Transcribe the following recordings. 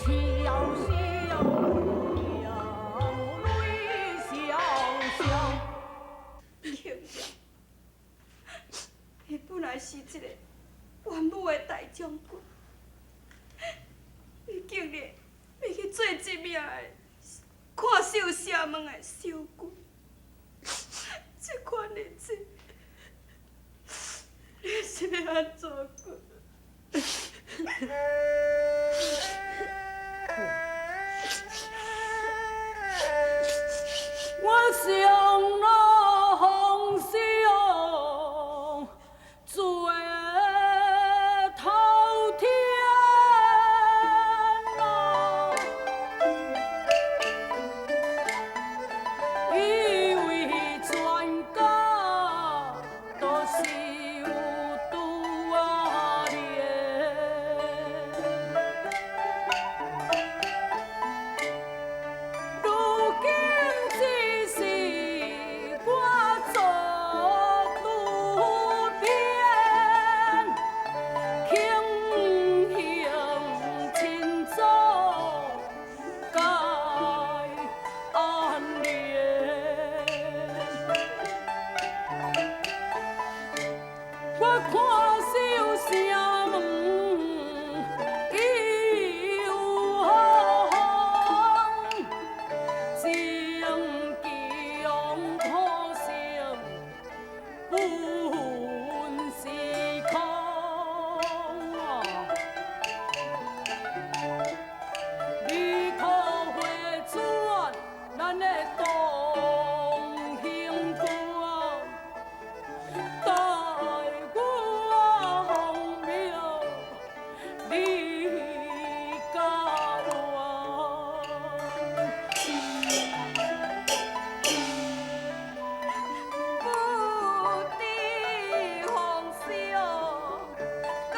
悄悄，泪潇潇。庆爷，伊本來是一个元武的大將軍，伊竟然欲去做一名的看守城門的小軍，這款日子，你是欲按怎過？我上路風霜做頭天咯，以為全家都是有拄仔連。如今只是我做拄邊，慶幸親祖該安寧。我看守城門已有風，情強可惜本是空。彌陀佛主啊，咱的同行軍，帶我奉命離家園。不知風霜，敢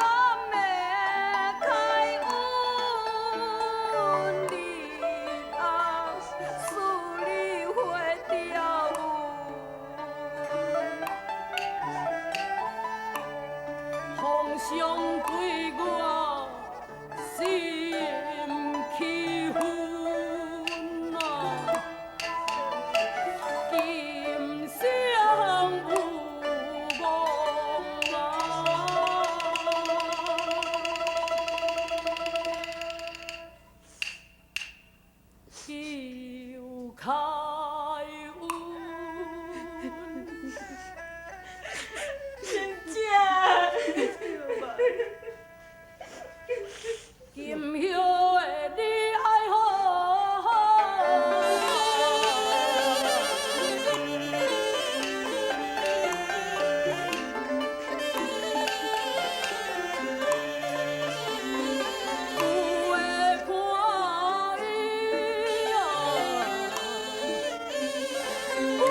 會開阮日啊，思你花雕風霜對我心氣憤啊，今生有望啊。求開恩。真正。金葉的你愛好好，有的看伊啊，有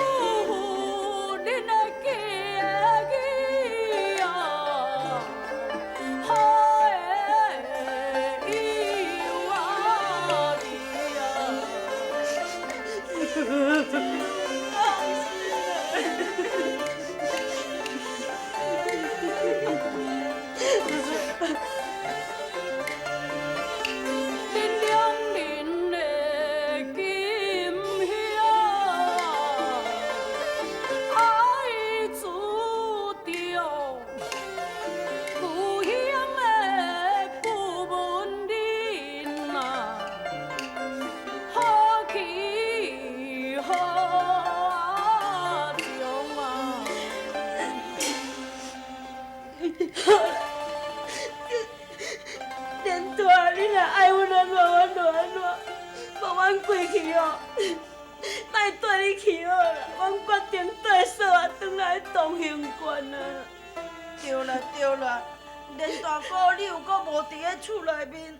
恁的记忆啊，好的有啊你啊。恁兩人的金葉，愛注定故鄉的不問恁啊，何去何從啊？連大，你若愛阮按怎，阮就按怎，無阮過去哦，莫綴你去好啦，阮決定綴嫂仔轉來東興縣啊。對啦對啦，連大哥你又閣無佇咧厝內面，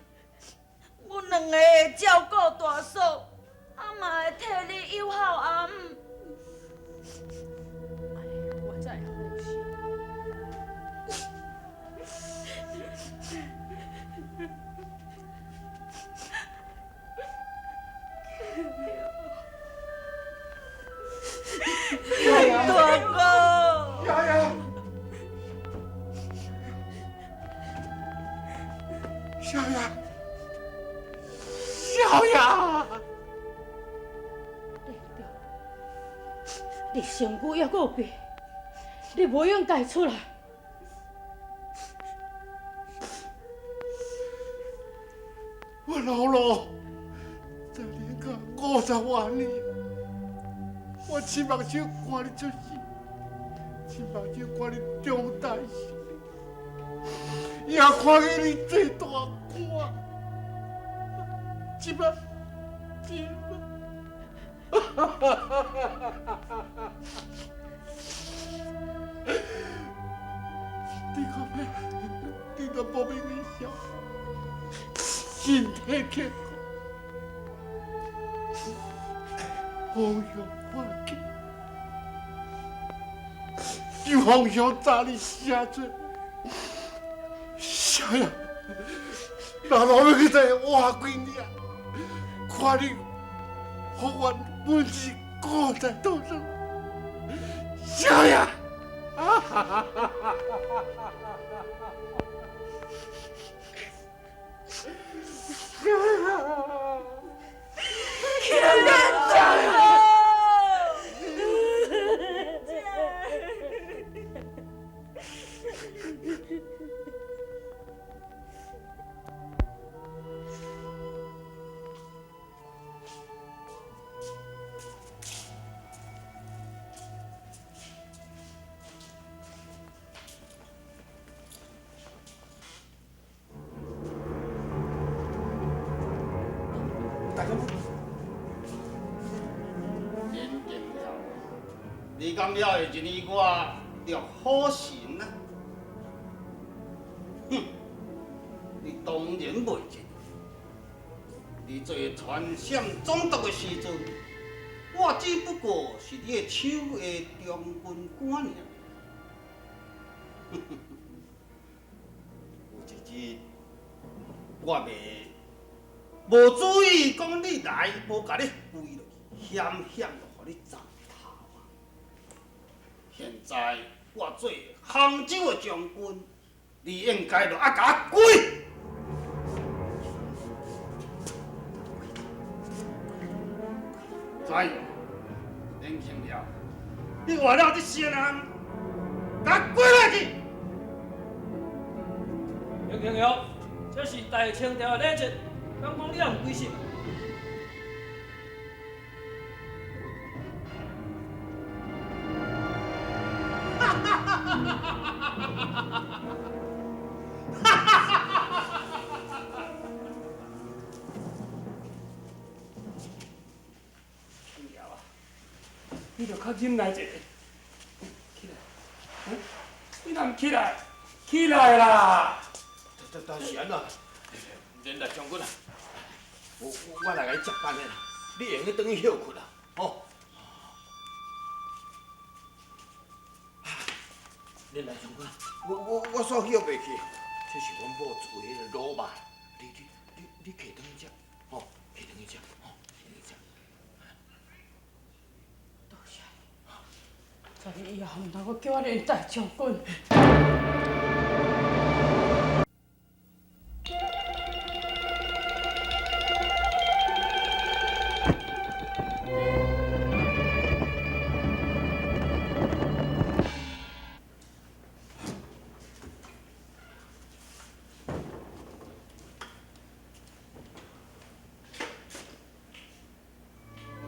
阮兩个會照顧大嫂，啊嘛會替你誘孝阿姆。哎，我才會放心。大哥，丫丫，小丫，小雅，你身躯犹阁有病，你袂用家出来。我老了，在年甲50外年，我亲目睭看你出世，亲目睭看你长大成人，也看见你做大官。这摆，这摆，你看咩？你都无免去想，身体健康，方向看见，就方向早日写出，写呀，老老要去再活几年。看你，予阮本是孤在当中，小爷，哈哈哈哈哈哈！小爷。你敢了会认为我著好神啊？哼！你当然袂认。你做川陕总督的时阵，我只不过是你的手下中军官尔。有一日，我袂无注意，讲你来，无共你跪落去，险险就予你斩头啊！现在我做杭州的将军，你应该就爱共我跪。怎样？林清尧，你活了这世人，共我跪落去！林清尧，这是大清朝的礼节，敢讲你也毋归心？哈哈哈哈哈哈！你著较忍耐一下，起来，你若毋起来，起来啦！但是按怎？连大将军啊，我来共你接班的啦，你会用得转去歇睏啦，吼。连大将军，我煞歇袂去，这是阮某做的彼个卤肉，你摕转去食，吼，摕转去食，吼，摕转去食。多谢。从以后，毋通阁叫我连大将军。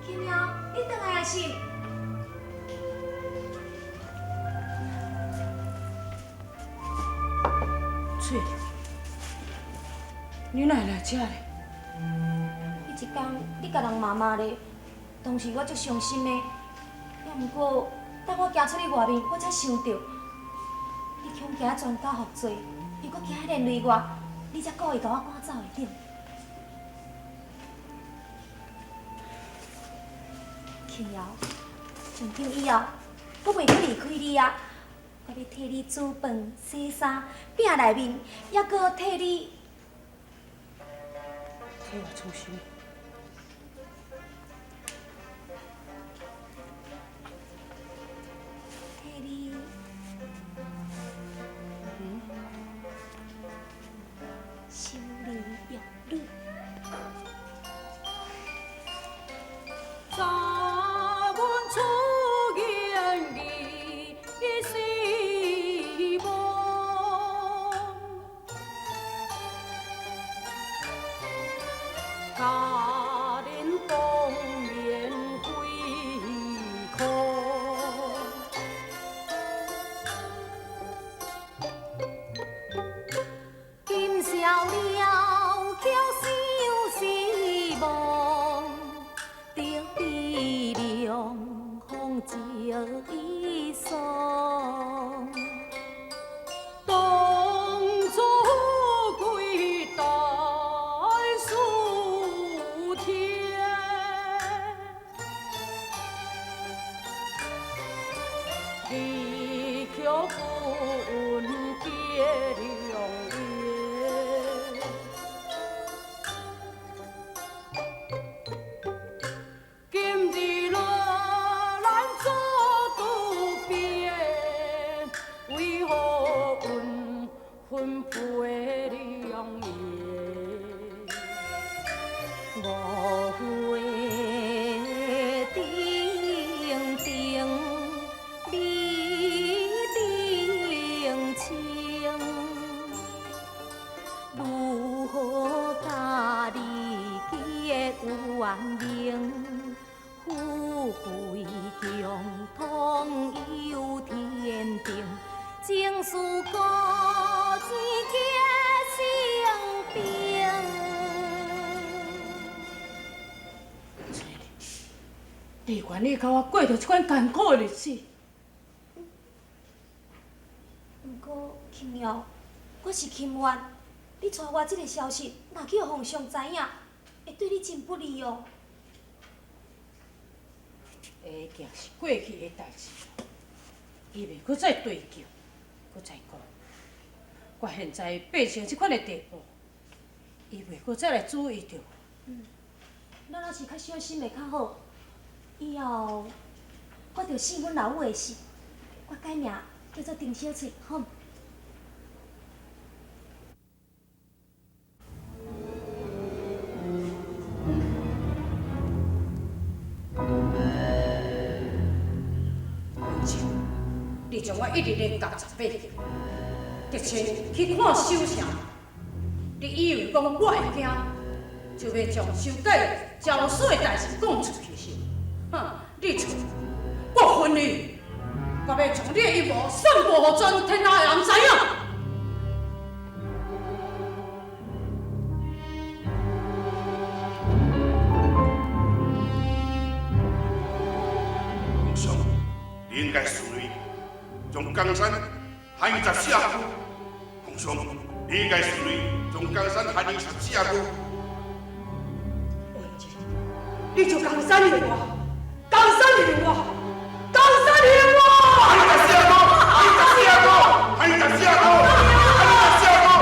金瑶，你转来啊是？翠，你哪会来遮咧？彼一工你共人骂骂咧，当时我足伤心的。也毋过，当我行出去外面，我才想到，你恐惊全家福罪，又阁惊连累我，你才故意共我赶走的对？庆瑶，从今以后，我袂阁离开你啊！我欲替你煮饭、洗衫、摒内面，犹阁替你……替我创啥物？替你……修儿育女。明，富贵穷通有天定，情事孤钱结成冰。你愿意佮我过著这款艰苦的日子？毋过，青瑶，我是甘愿。你娶我这个消息，若去予皇上知影，会对你真不利哦。已经是过去的代志，伊袂阁再追究，阁再讲。我现在变成这款的地步，伊袂阁再来注意著。嗯，咱还是较小心会较好。以后我著姓阮老母的姓，我改名叫做丁小翠，好毋？你将我一直连夹十八，特亲去看守城，你以为讲我会惊，就欲将修改招书的代志讲出去是？哼，你错，我分你，我欲将你的阴谋散布予全天下的人知影。皇上，你应该顺利将江山还于十四阿姑。皇上，你应该顺利将江山还于十四阿姑。你就江山还我，江山还我，江山还我！还于十四阿姑，还于十四阿姑，还于十四阿姑，还于十四阿姑。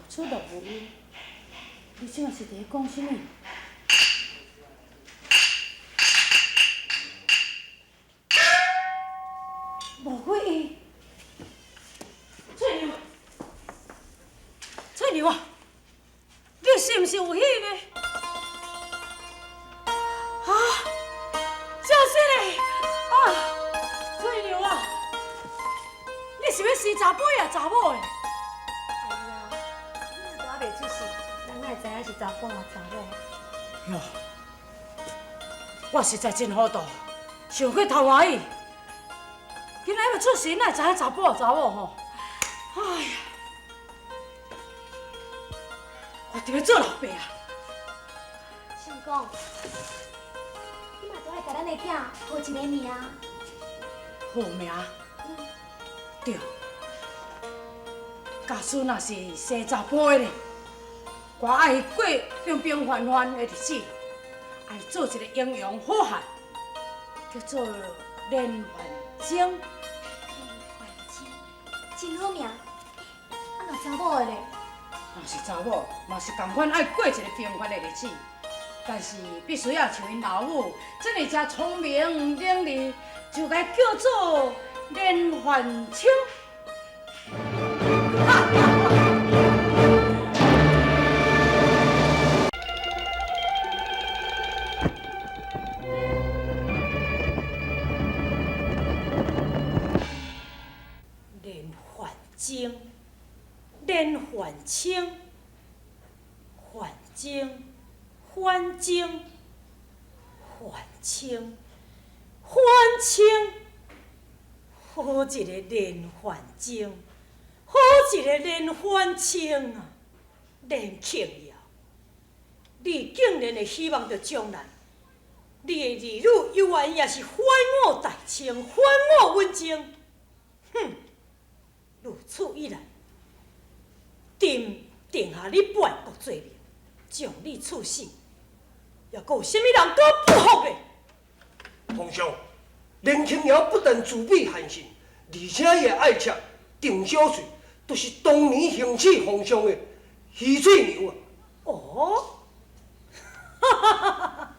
出落无忧，你这嘛是伫咧讲啥物？无非伊，翠娘，翠娘啊，你是毋是有彼个？啊，真是嘞！啊，翠娘啊，你是欲生查甫抑查某的？出世，咱哪会知影是查甫抑查某？哟，我实在真糊涂，想过头欢喜。囡仔还袂出世，哪会知影查甫抑查某吼？哎呀，我得欲做老爸啊！相公，你嘛著爱共咱的囝号一个名。号名？对。假使若是生查埔的咧，我愛過平平凡凡的日子，愛做一個英雄好漢，叫做連環精。連環精，真好名。啊，若查某的咧？若是查某，嘛是仝款愛過一個平凡的日子，但是必須要像𪜶老母這麼遮聰明伶俐，就該叫做連環清。連環精，連環清，環精，環精，環清，環清，好一個連環精，好一個連環清啊！連慶堯，你竟然會希望著將來，你的兒女猶原也是反我大清，反我阮精，哼！如此一來，朕定下你叛國罪名，將你處死，猶閣有啥物人敢不服咧？皇上，連慶堯不但自比韓信，而且伊的愛妾鄧小穗，就是當年行刺皇上的許翠娘啊！哦，哈哈哈哈！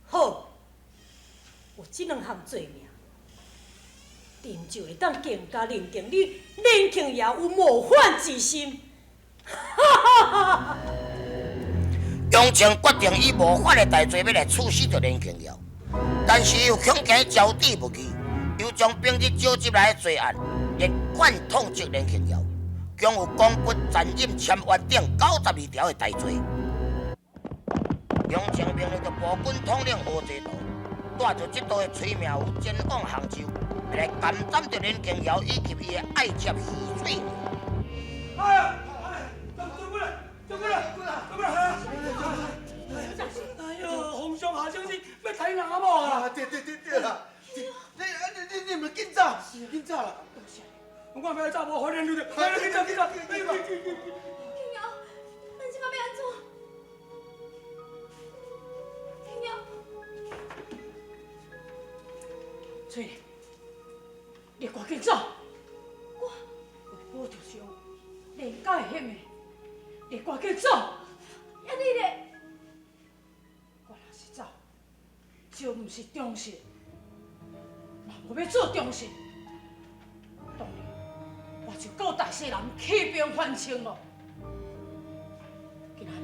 好，有這兩項罪名，朕就會當更加認定你連慶堯有謀反之心。哈哈哈哈！雍正決定以謀反的大罪欲來處死著連慶堯，但是又恐驚招致不義，又將平日招集來的罪案列管痛斥連慶堯，共有攻不殘忍簽約等92條的大罪。雍正命令著步軍統領何濟道，帶著這道的催命符前往杭州，來監斬著連慶堯以及伊的愛妾許翠娘。哎呀！將軍啊！將軍啊！將軍啊！哎呦，皇上下聖旨欲殺人啊無啊？對對對對啦！你們緊走，緊走啦！我欲走，無可能你哋，緊走緊走！慶堯，咱這擺欲按怎？慶堯，翠蓮，你趕緊走！我為保著上連家的血脈，你趕緊走！啊你咧？我若是走，就毋是忠臣，若無欲做忠臣，當然我就到大西南起兵反清咯。今仔日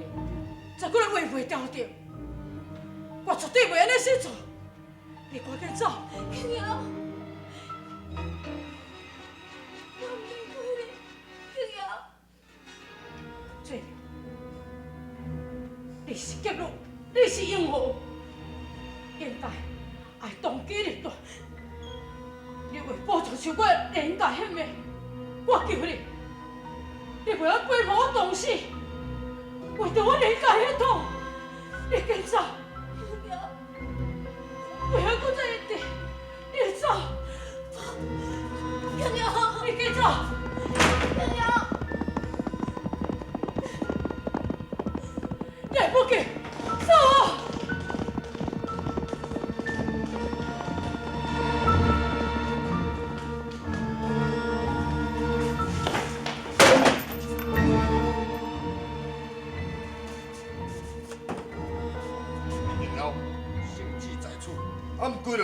再閣來話袂牢著，我絕對袂按呢死做。你趕緊走！慶堯，我毋離開你，慶堯。翠蓮，你是俠女，你是英雄，應該愛當機立斷。你為保住像我連家血脈，我求你，你袂愛背叛我同死，為著我連家血統，你緊走！袂曉閣再等，你走！慶堯，你緊走！慶堯，來不及，走！然後聖旨在此，按跪落。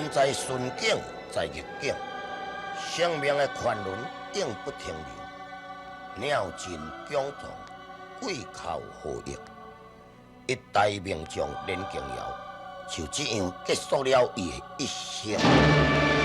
人在順境，在逆境，生命的權輪永不停留。鳥盡弓藏，鬼哭何益？一代名將連瓊瑤就這樣結束了伊的一生。